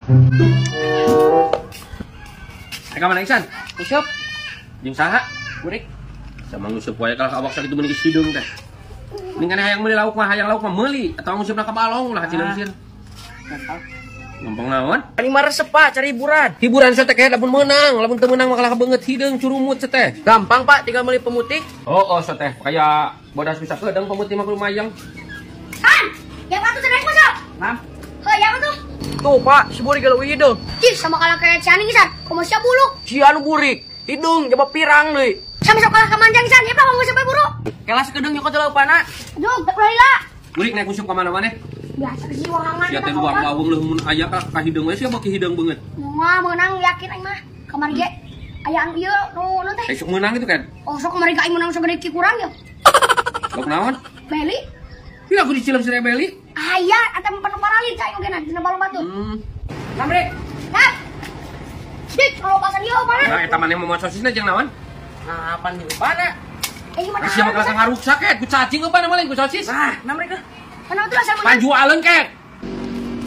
Ka mana Iksan? Nguseup. Jeung saha? Burik. Sama nguseup wae kalah ka awak sakitu meuni hideung teh. Ning kana hayang meuli lauk mah hayang lauk mah meuli atawa nguseupna ka balong lah cileungsir. Gampang naon? Paling mah resep Pak cari hiburan. Hiburan teh kayak lamun meunang, lamun teu meunang mah kalah beungeut hideung curumut teh. Gampang Pak, tinggal meuli pemutih. Oh, oh teh kayak bodas bisa kedeung pemutih mah lumayan. San, yang atuh cenah masuk. Nah. Heuh, yang atuh. Tuh Pak, si burik leuwih hideung. Cih, sama kalah kayak si San. Komo sia buluk. Si anu burik, hidung coba pirang deui. Sama sok kalah ka manjang San, ya Pak mau sampai buruk. Kelas kedeung nyokot laupana. Aduh, ulah lila. Burik naik nguseup ka mana maneh? Biasa sih wahangan. Sia teh luar lawung leuh mun aya ka hideung we sia beuki hideung beungeut. Moal meunang yakin aing mah. Kamari ge aya anu ieu nu teh. Sok meunang gitu kan? Oh, sok kamari ge aing meunang sagede ki kurang ya. Lauk naon? Beli. Tidak aku dicilem sire beli. Aya atuh penuh paralit cai oge na dina balong batu. Namrek. Nah. Dik, kalau pasan ieu mana? Nah, eta maneh mau sosisna jeung naon? Nah, apaan jeung mana? Eh, gimana? Sia mah kalah ngaruksak ket, ku cacing eupan mah lain ku sosis. Nah, namrek ah. Kana tuh asa panjualeun ket.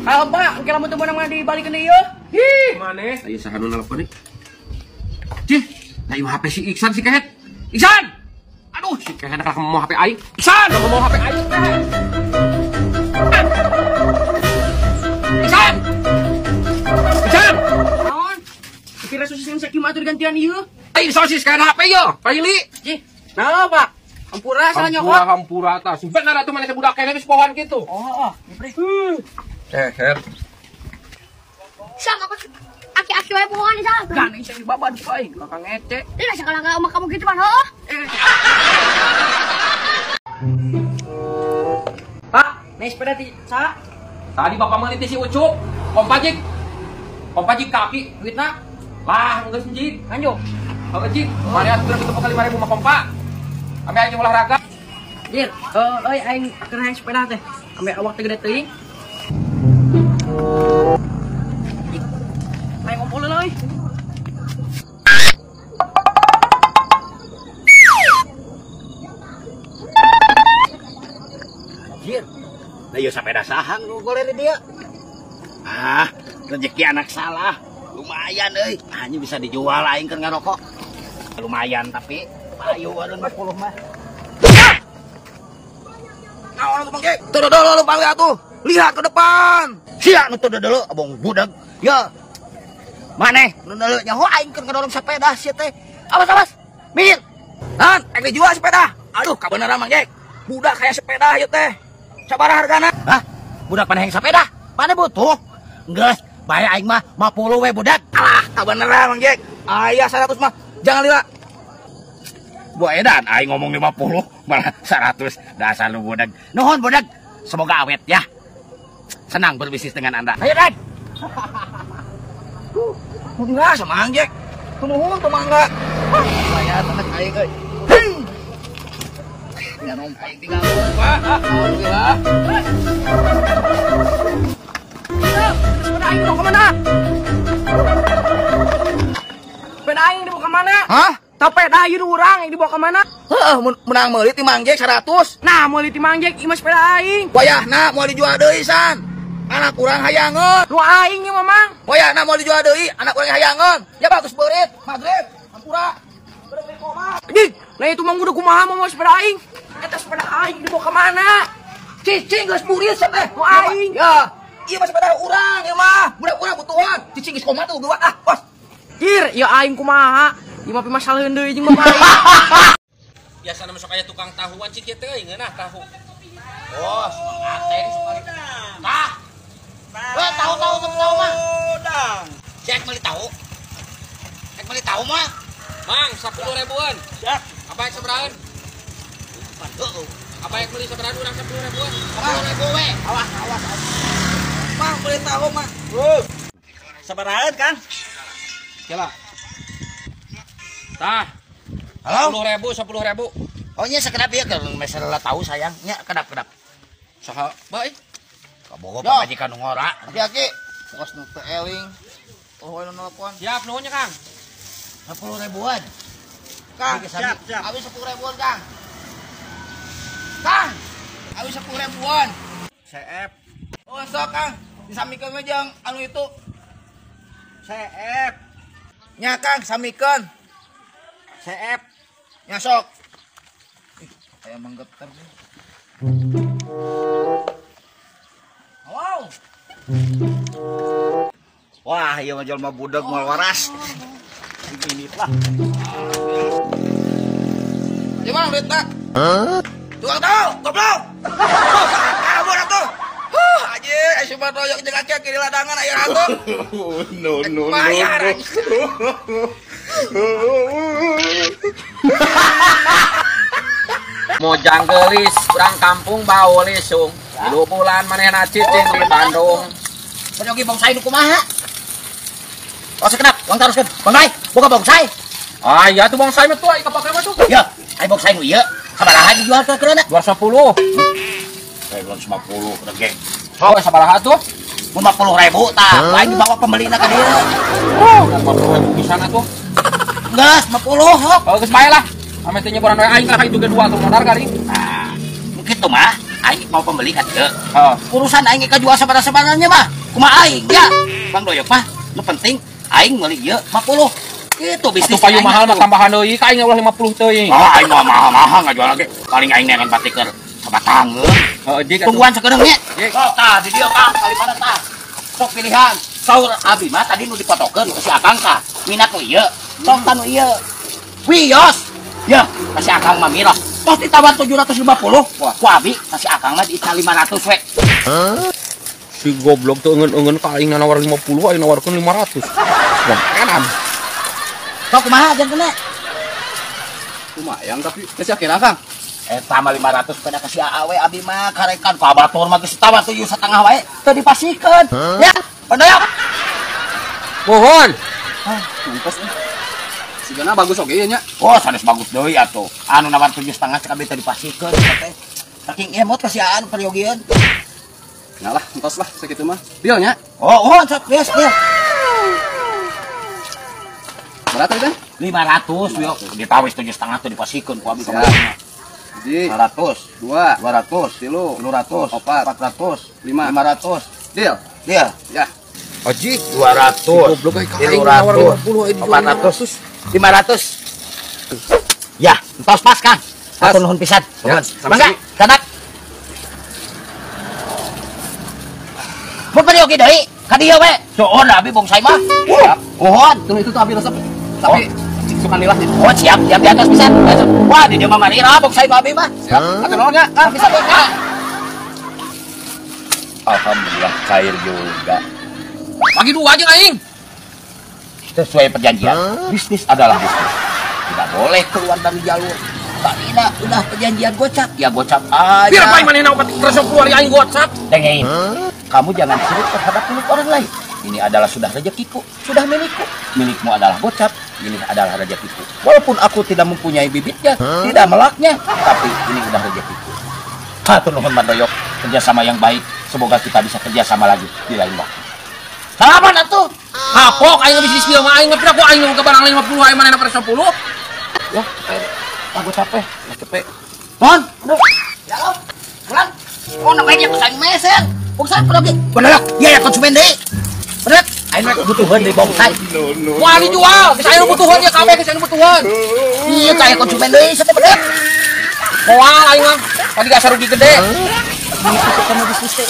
Kalau Pak, engke lamun teu meunang mah dibalikeun deui ieu. Ih, maneh. Aya saha nu nelpon nih? Cih, nah ieu HP si Iksan si kehet. Iksan! Aduh, si kehet kalah mau HP aing. Iksan, mau HP aing teh. Iksan! Iksan! Naon? Kira sosis yang sakieu mah atuh digantian ieu. Aing sosis kana HP ieu, Paili. Cih, nah Pak. Hampura salah nyokot. Hampura atas. Bener atuh maneh budak kene geus pohoan kitu. Oh, oh, nyepri. Keher. Sama aku aki-aki wae pohoan di sana. Kan aing sing babad ku aing, kakang ngece. Ih, sakala ka kamu gitu mah heuh. Pak, naik sepeda ti saha? Tadi bapak meuli ti si Ucup, kompajik. Kompajik kaki duitna. Lah, geus njik. Lanjut. Heuh jik, mari atuh kitu bakal 5.000 mah kompa. Ambe aing olahraga. Jir, euy aing keur hayang sepeda teh. Ambe awak teh gede teuing. Aing ngompol heula euy. Anjir. Nah ieu sepeda saha nu goler di dieu? Ah, rezeki anak salah. Lumayan euy. Hanya bisa dijual aing keur ngarokok. Lumayan tapi ayo warung 10 mah. Naon atuh Bang Jek? Teu dodol lu panggil atuh. Lihat ke depan. Sia nu teu dodol abong budak. Ya. Maneh nu dodol nyaho aing keur ngedorong sepeda sia teh. Awas awas. Minggir. Nan, rek dijual sepeda. Aduh, kabeneran Bang Jek. Budak kayak sepeda ieu teh. Sabaraha hargana? Hah? Budak maneh yang sepeda? Maneh butuh? Geus, bae aing mah 50 we budak. Alah, kabeneran Bang Jek. Aya 100 mah. Jangan lila. Buah edan, aing ngomong 50 malah 100. Dasar lu budak. Nuhun budak. Semoga awet ya. Senang berbisnis dengan Anda. Ayo Dan. Enggak sama Mang Jek. Nuhun tuh mangga. Saya tenek aing euy. Ya nom aing tinggal Pak. Alhamdulillah. Sepeda aing dibawa ke mana? Sepeda aing dibawa ke mana? Hah? Sepeda ieu urang yang dibawa ke mana? Heeh, menang meuli ti Mang Jek 100. Nah, meuli ti Mang Jek ieu mah sepeda aing. Wayahna moal dijual deui San. Anak urang hayangeun. Nu aing ieu mah Mang. Wayahna moal dijual deui, anak urang hayangeun. Ya bagus beurit, Madrid, hampura. Beurit koma. Anjing, nah itu Mang udah kumaha mau sepeda aing? Eta sepeda aing dibawa ke mana? Cicing geus burit teh. Nu aing. Ya, ieu mah sepeda urang ieu mah. Budak urang butuhan. Cicing geus koma tuh dua ah, bos. Jir, ya aing kumaha? Ieu mah pimasalaheun deui jeung bapak aing. Biasana masuk aya tukang tahuan cik teh euy ngeunah tahu. Bos, ateng sekali. Tah. Weh, tahu-tahu tahu mah. Cek meuli tahu. Cek meuli tahu mah. Mang, 10 ribuan. Siap. Apa yang seberahan? Heeh. Apa yang beli seberahan urang 10 ribuan? 10 ribu we. Awas, awas. Mang beli tahu mah. Seberahan kan? Kela. Tah. Halo. 10 ribu, 10 ribu. Oh nya sekedap ieu keur masalah tahu sayang nya kedap-kedap. Saha bae? Kabogo pamajikan nu ngora. Aki-aki, pokos nu teu eling. Oh, nu nelpon. Siap nuhun nya Kang. 10 ribuan. Kang, siap, siap. Abi 10 ribuan, Kang. Kang, abi 10 ribuan. CF. Oh, sok Kang, disamikeun we jeung anu itu. CF. Nya Kang samikeun. CF. Nya sok. Ih, aya manggeter nih. Wow. Wah, ieu mah jelema budak moal waras. Ini lah. Ieu mah duit tak? Hah? Tukang tahu, goblok. Kabur atuh. Huh, anjir, aya si Doyok jeung aki di ladangan aya ratu. No no no. Mojang geulis urang kampung bau lisung. 3 bulan manehna cicing di Bandung. Peryogi bongsai nu kumaha? Oh sekedap, uang taroskeun. Banggai, boga bongsai. Ah iya tuh bongsai mah tuh ai kapake mah tuh. Ya, ai bongsai nu ieu. Sabaraha dijual ke keurna? 250. 250 regeng. Oh, sabaraha tuh? 50.000 tah. Lain dibawa pembelina ka dieu. Oh, 50.000 pisan atuh. Geus 50 hok. Oh, geus bae lah. Ame teh nyebaran we aing lah ka itu ge dua tuh modar kali. Nah, mungkin tuh mah aing mau pembeli ka dieu. Heeh. Urusan aing ka jual sabaraha-sabaranya mah. Kumaha aing ya? Bang Doyok mah nu penting aing meuli ieu 50. Itu bisnis. Atuh payu mahal mah tambahan deui ka aing ulah 50 teuing. Ah, aing mah mahal-mahal ngajual lagi. Paling aing neangan patiker sabatang. Heeh, jik tungguan sakedeung nya. Sok tah di dieu Kang, kali mana tah. Sok pilihan. Saur abi mah tadi nu dipotokeun ku si Akang tah. Minat nu ieu, sok tah nu ieu. Wios. Ya, ka si Akang mah mirah. Tos ditawar 750, wah ku abi ka si Akang mah diical 500 we. Hah? Si goblok tuh eungeun-eungeun ka aing nawar 50, aing nawarkeun 500. Wah, edan. Sok kumaha jantena? Lumayan tapi geus yakin Kang. Eta mah 500 pada kasih AAW abi mah karekan ku abatur mah geus tawar 7,5 wae teu dipasikeun. Ya, Pandoyok. Mohon. Ah, tuntas eh. Sigana bagus oge nya. Oh, sanes bagus deui atuh. Anu nawar 7,5 cek abi teu dipasikeun teh. Saking emot kasih anu periogieun. Nah lah, entos lah sakitu mah. Deal nya. Oh, oh, sok geus deal. Berapa itu? 500 yo. Ditawis 7,5 teu dipasikeun ku abi kumaha. 1, 100, 2, 200, 3, 300, 4, 400, 5, 500. Deal. Deal. Ya. Aji 200, goblok ai 300, 400, 500. Ya, entos pas Kang. Hatur nuhun pisan. Ya, mangga, sanak. Mun peryogi deui ka dieu we. Soon abi bongsai mah. Mohon. Tuh itu tuh abi resep. Tapi suka nilahnya. Oh, siap, siap di atas pisan. Wah, di dieu mah marira bongsai mah abi mah. Siap. Hatur nuhun nya. Kang bisa buka. Alhamdulillah cair juga. Bagi dua aja aing. Sesuai perjanjian, bisnis adalah bisnis. Tidak boleh keluar dari jalur. Tadi udah perjanjian gocap, ya gocap aja. Biar apa manehna opat resep keluar aing gocap. Dengein. Kamu jangan sirik terhadap milik orang lain. Ini adalah sudah rezekiku, sudah milikku. Milikmu adalah gocap, ini adalah rezekiku. Walaupun aku tidak mempunyai bibitnya, tidak melaknya, tapi ini udah rezekiku. Hatur nuhun Mandoyok, kerjasama yang baik. Semoga kita bisa kerjasama lagi di lain waktu. Salaman atuh. Kapok aing bisnis ieu mah aing ngeprak ku aing ke barang 50 aing manehna 10. Ya, aku capek, capek. Mon, aduh. Ya lo, pulang. Oh, namanya ku saing meser. Bongsai pergi. Bener, iya ya konsumen deui. Bener, aing mah butuheun deui bongsai. Wah dijual, geus aya nu butuheun ya kabeh geus aya nu butuheun. Iya, kayak konsumen deui sateh bener. Moal aing mah, tadi gak rugi gede. Itu sama bisnis teh.